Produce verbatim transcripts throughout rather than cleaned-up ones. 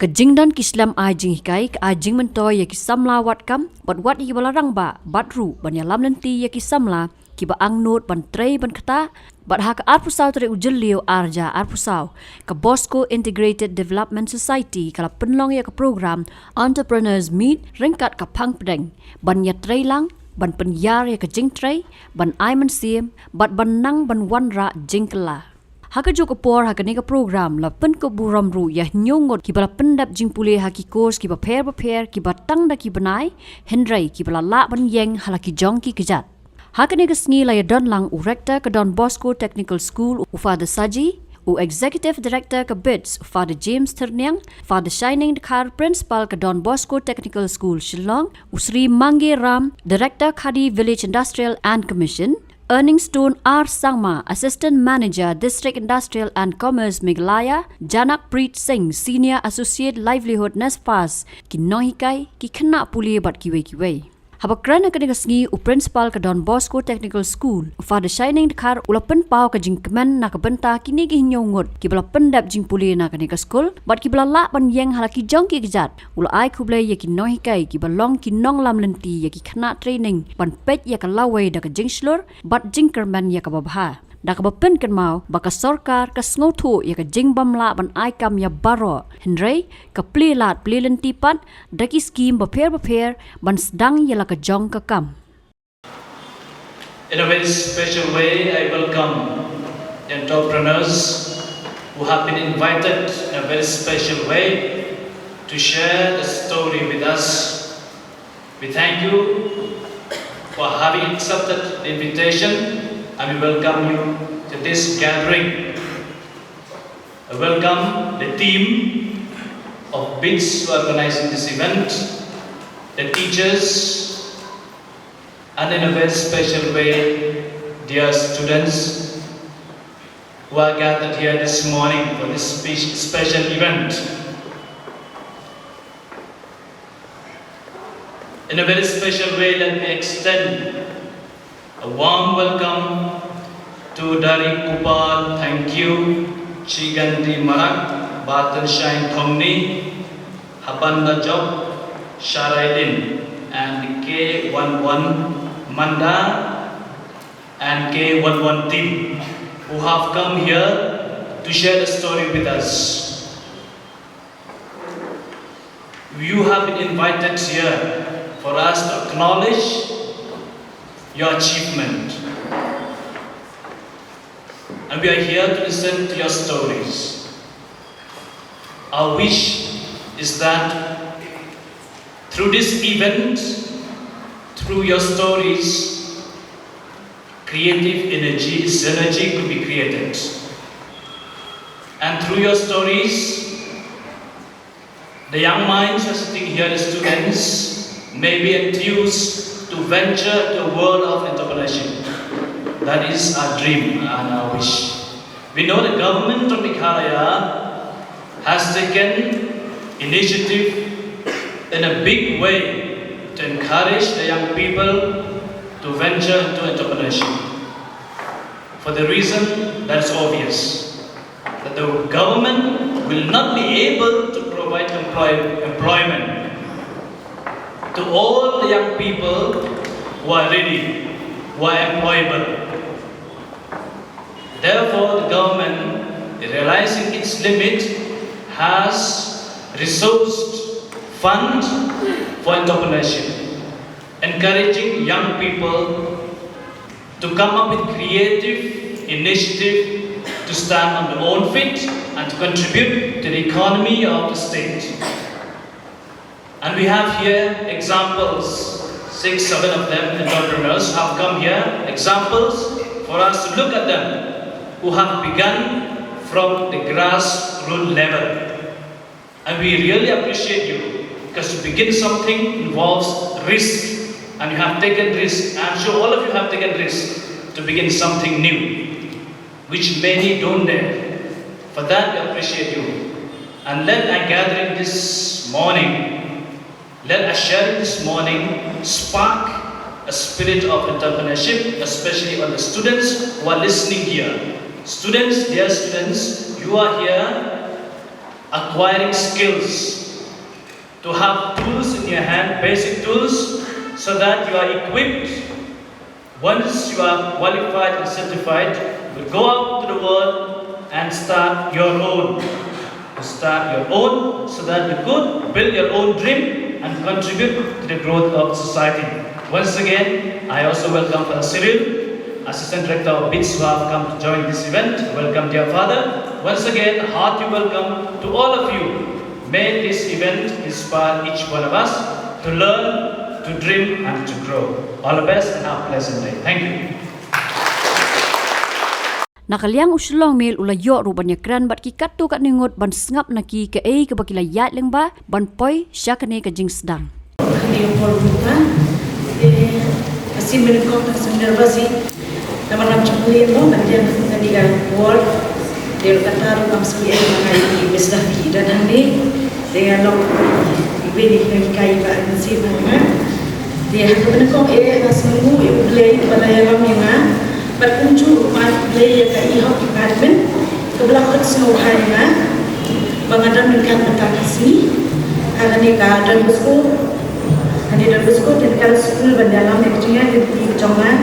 Ka jingdon ki slem ai jinghikai ka ai jingmyntoi ïa ki samla wad kam bad wat ïa ki ba la rangbah bad ruh ban ïalam lynti ïa ki samla ki ba angnud ban trei ban ktah. Bad ha ka arphew saw tarik u Jylliew arhajar arphew saw, ka Bosco Integrated Development Society ka la pynlong ïa ka program Entrepreneurs Meet ryngkat ka phang pdeng ban ïatreilang, ban pynïar ïa ka jingtrei, ban ai mynsiem bad ban nang ban wanrah jingkylla. Ha kajuh ka por ha kane ka program la pynkup burom ruh ïa hynñiew ngut ki ba la pyndep jingpule ha ki course ki bapher bapher ki ba tang da ki bnai, hynrei ki ba la lah ban ïeng ha la ki jong ki kjat. Ha kane ka sngi la ïadon lang u Rector ka Don Bosco Technical School u Father Saji, u Executive Director ka BITS u Father James Thyrniang, Father Shining Dkhar, Principal ka Don Bosco Technical School Shillong, u Sri Mange Ram, Director Khadi Village Industrial and Commission, Earning Stone R Sangma, Assistant Manager, District Industrial and Commerce Meghalaya, Janak Preet Singh, Senior Associate Livelihood NESFAS, ki nonghikai, ki khynnah pule bad kiwei kiwei. Haba kren ha kane ka sngi u Principal ka Don Bosco Technical School u Father Shining Dkhar u la pynpaw ka jingkmen na ka bynta kine ki hynñiew ngut ki ba la pyndep jingpule na kane ka skul bad ki ba la lah ban ïeng ha la ki jong ki kjat. U la ai khublei ïa ki nonghikai ki ba long ki nonglam lynti ïa ki khynnah training ban peit ïa ka lawei da ka jingshlur bad jingkyrmen ïa ka babha. Da kaba pynkynmaw ba ka sorkar ka sngewthuh ïa ka jingbymlah ban ai kam ïa baroh, hynrei ka plie lad plie lynti pat da ki skim bapher bapher ban sdang ïa la ka jong ka kam. In a very special way, I welcome the entrepreneurs who have been invited in a very special way to share the story with us. We thank you for having accepted the invitation and we welcome you to this gathering. I welcome the team of BITS who are organizing this event, the teachers, and in a very special way, dear students who are gathered here this morning for this spe- special event. In a very special way, let me extend a warm welcome to Dari Kupar Thangkhiew, Chiganti Marak, Batan Shine Thongni, Habanda Job, Sharailin, and K one one Manda and K one one team who have come here to share the story with us. You have been invited here for us to acknowledge your achievement. And we are here to listen to your stories. Our wish is that through this event, through your stories, creative energy, synergy could be created. And through your stories, the young minds who are sitting here, the students, may be enthused to venture the world of entrepreneurship. That is our dream and our wish. We know the government of Meghalaya has taken initiative in a big way to encourage the young people to venture into entrepreneurship for the reason that is obvious, that the government will not be able to provide employ- employment to all the young people who are ready, who are employable. Therefore, the government, realizing its limit, has resourced fund for entrepreneurship, encouraging young people to come up with creative initiative to stand on their own feet and to contribute to the economy of the state. And we have here examples, six, seven of them, entrepreneurs have come here, examples for us to look at them, who have begun from the grassroots level. And we really appreciate you because to begin something involves risk, and you have taken risk. I'm sure all of you have taken risk to begin something new, which many don't dare. For that, we appreciate you. And let our gathering this morning, let our sharing this morning spark a spirit of entrepreneurship, especially on the students who are listening here. Students, dear students, you are here Acquiring skills, to have tools in your hand, basic tools, so that you are equipped. Once you are qualified and certified, to go out to the world and start your own. To start your own, so that you could build your own dream and contribute to the growth of society. Once again, I also welcome Father Cyril, Assistant Director of BITS, who have come to join this event. Welcome, dear Father. Once again, a hearty welcome to all of you. May this event inspire each one of us to learn, to dream, and to grow. All the best and have a pleasant day. Thank you. Na ka liang u Shillong Mail u la ïoh ruh ban ïakren bad ki katto katne ngut ban sngap na ki kaei kaba ki la ïaid lyngba ban poi sha kane ka jingsdang. Kane ka por buka, eh, ka sien ba nyngkong tang sien nervous hi. Namar ngam shym plie mo ban ïeng ha kane ka por. Dei ruh kata ruh ngam sngewthuh ba ngai i bsda ki da dang ni. Dei nga long iwei na ki nonghikai ba mynsiem ha nga. Dei ha kaba nyngkong eh nga sngewnguh ïa U Blei uba la ïalam ïa nga. Bad kumjuh ruh U Blei ïa ka E-Hawk Department kaba la khot sngewbha ïa nga ba nga don ryngkat mynta ka sngi ha kane ka Don Bosco, kane Don Bosco Technical School ban ïalam ïa ka jingïaid lynti ka jong nga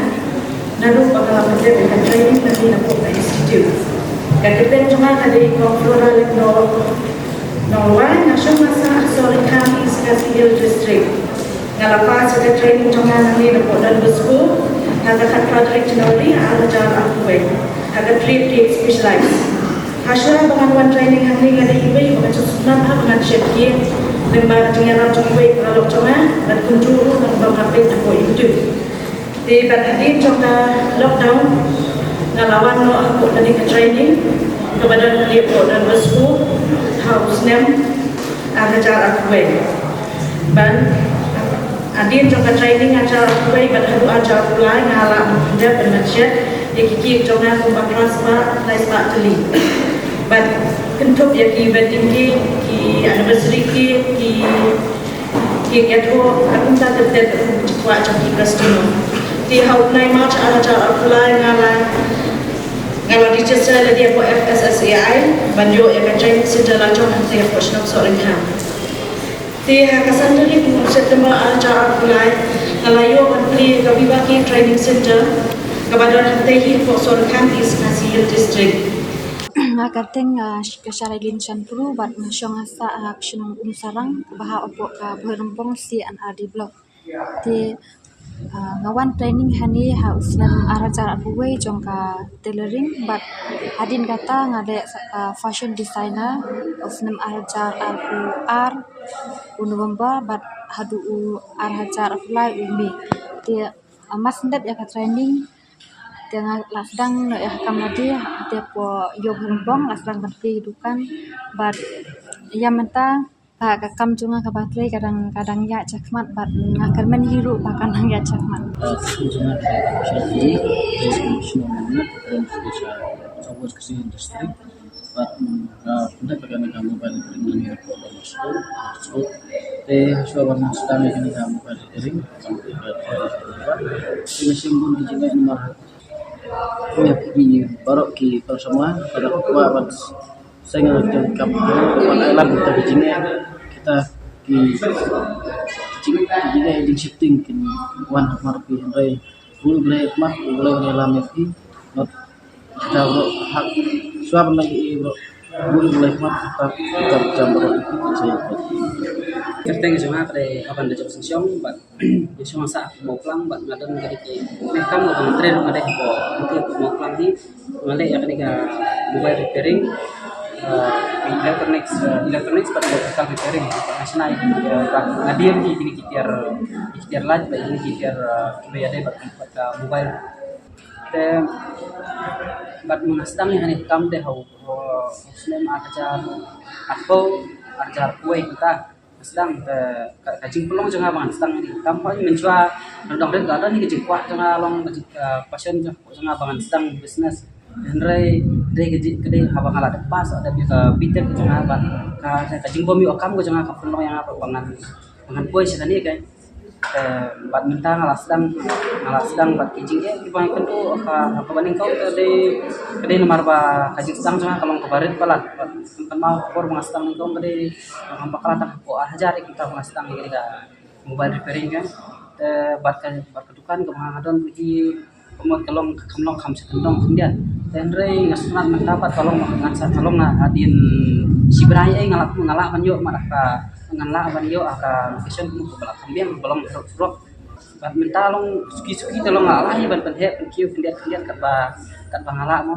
naduh ba nga la pyndep ïa ka training na kane hapoh ka institute. Ka kyrteng jong nga ka dei Kong Flora Lyngdoh Nongrwai, nga shong nga sah ha Sohryngkham, East Khasi Hills District. Nga la pass ïa ka training jong nga nangne napoh Don Bosco ha ka khatphra tarik January ar hajar arphew wei ha ka trade gate specialized. Hashwa ba ngan wan training hangne nga dei iwei ba nga sngewsynei ba ngan sheptieng lyngba ka jingïarap jong iwei i paralok jong nga bad kumjuh ruh ngan bam ha peit hapoh YouTube. Te bad hadien jong ka lockdown nga la wan noh hapoh kane ka training kaba don hangne hapoh Don Bosco ha u snem ar hajar arphew wei. Bad hadien jong ka training ar hajar arphew wei bad haduh ar hajar arphew lai nga la pyndep ban pynshet ïa ki cake jong nga kumba phra spah lai spah tylli. Bad kynthup ïa ki wedding cake, ki anniversary cake, ki cake ïathuh, bad kumta ter ter ki kwah jong ki customer. Te ha u bnai March ar hajar arphew lai nga la nga la register lade hapoh F S S A I ban ïoh ïa ka training center la jong hangtei hapoh shnong Sohryngkham. Te ha ka san tarik u September ar hajar arphew lai nga la ïoh ban plie ïa ka Viva Cake Training Center kaba don hangtei hi hapoh Sohryngkham, East Khasi Hills District. Nga kyrteng nga Sharailin Shanpru bad nga shong nga sah ha ka shnong Umsarang kaba hap hapoh ka Bhoirymbong C and R D Block. Te nga wan training hangne ha u snem ar hajar arphew wei jong ka tailoring bad hadien kata nga leh sa ka fashion designer u snem ar hajar arphew ar u November bad haduh u ar hajar arphew lai u May. Te nga sngewdep ïa ka training te nga la sdang noh ïa ka kam lade te hapoh Ïew Bhoirymbong la sdang ban plie dukan bad ïa mynta ka kam jong nga kaba trei ka dang ka dang ïaid shakhmat bad nga kyrmen hi ruh ba kan nang ïaid shakhmat. Ka kam jong nga ka dei ka shnong Mawngap, ka dei ka shnong Mawngap, ka dei ka shnong Mawngap, ka dei ka shnong Mawngap. Bad nga pynlong ka mobile repairing nangne hapoh Don Bosco, Don Bosco. Te hashwa ban sdang ïa kane ka mobile repairing, ka mobile repairing, te nga shim bun ki jingeh namar ki baroh ki para samla ka dang kwah ban seng ïa ka kam ban ai lang kita ki jingeh, kita ki jing- ki jingeh jingsheptieng kin wan ha khmat phi hynrei bun U Blei ha khmat, U Blei un ïalam ïa phi. Not kita baroh hap shuwa ban leit ïa baroh bun U Blei ha khmat, kita ki jam jam baroh ïa phi sa ïa phi. Kyrteng jong nga ka dei Haban Dajok Singshong bad nga shong sah Mawklang bad nga don ka dei ki meh kam nga ban trei nga dei hapoh Mawklang hi. Nga leh ïa kane ka mobile repairing, electronics, electronics bad electrical repairing. Nga shna ïa kine ki tiar, nga diem ïa kine ki tiar, ki tiar light bad ïa kine ki tiar kiba ïadei bad ka mobile. Te bad mynta sdang ïa kane ka kam te ha u snem ar hajar arphew, ar hajar arphew wei mynta. Sdang te ka jingpynlong jong nga ba ngan sdang ïa kane ka kam, mynshwa nga dang rit, ka don ka jingkwah jong nga long, ka jing, ka passion jong nga ba ngan sdang business. Hynrei dei ka jing, ka dei haba nga la dep pass, dep ïa ka B Tech jong nga bad ka jingbym ïoh kam ka jong nga ka pynlong ïa nga ba ngan, ba ngan poi sha kane ka Te bad mynta nga la sdang, nga la sdang bad ki jingeh kiba nga kynduh ha kaba nyngkong ka dei, ka dei namar ba ka jingsdang jong nga ka long kaba rit palat. Bad kynmaw ka por ba nga sdang nyngkong ka dei, nga bakla tang hapoh ar hajar ïa kita ba nga sdang ïa ka mobile repairing kan. Te bad ka, bad ka dukan kaba nga don hi, ka mut ka long, kam long kham sha kyndong khyndiat. Te hynrei nga sngewtynnat mynta pat ka long, ngan sa ka long na hadien shi bnai, eh, nga lah, nga lah ban ïoh, ma da ka, ngan lah ban ïoh ha ka location kaba la kham biang, kaba long surok surok. Bad mynta long suki suki te long nga lah hi ban pynheh pynkiew khyndiat khyndiat katba, katba nga lah mo.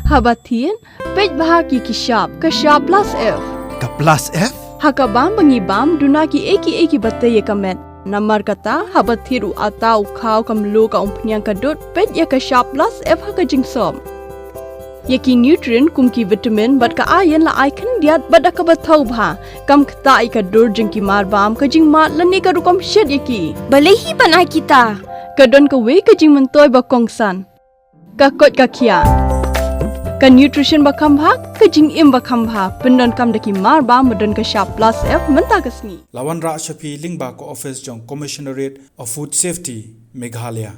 Haba thied, peit bha ïa ki shap, ka shap plus F. Ka plus F? Ha ka bam ba ngi bam, duna kiei kiei kiba tei ïa ka met. Namar kata, haba thied u atta, u khaw, ka mluh, ka umphniang, ka dud, peit ïa ka shap plus F ha ka jingsop. Ïa ki nutrient kum ki vitamin bad ka iron la ai khyndiat bad da kaba thaw bha. Kam ktah ïa ka dur jong ki mar bam, ka jingmad lane ka rukom shet ïa ki. Balei hi ban ai kita? Ka don kawei ka jingmyntoi ba kongsan. Ka koit ka khiah. Ka nutrition ba kham bha, ka jingim ba kham bha. Pyndonkam da ki mar bam ba don ka shap plus F mynta ka sngi. La wanrah sha phi lyngba ka office jong Commissionerate of Food Safety, Meghalaya.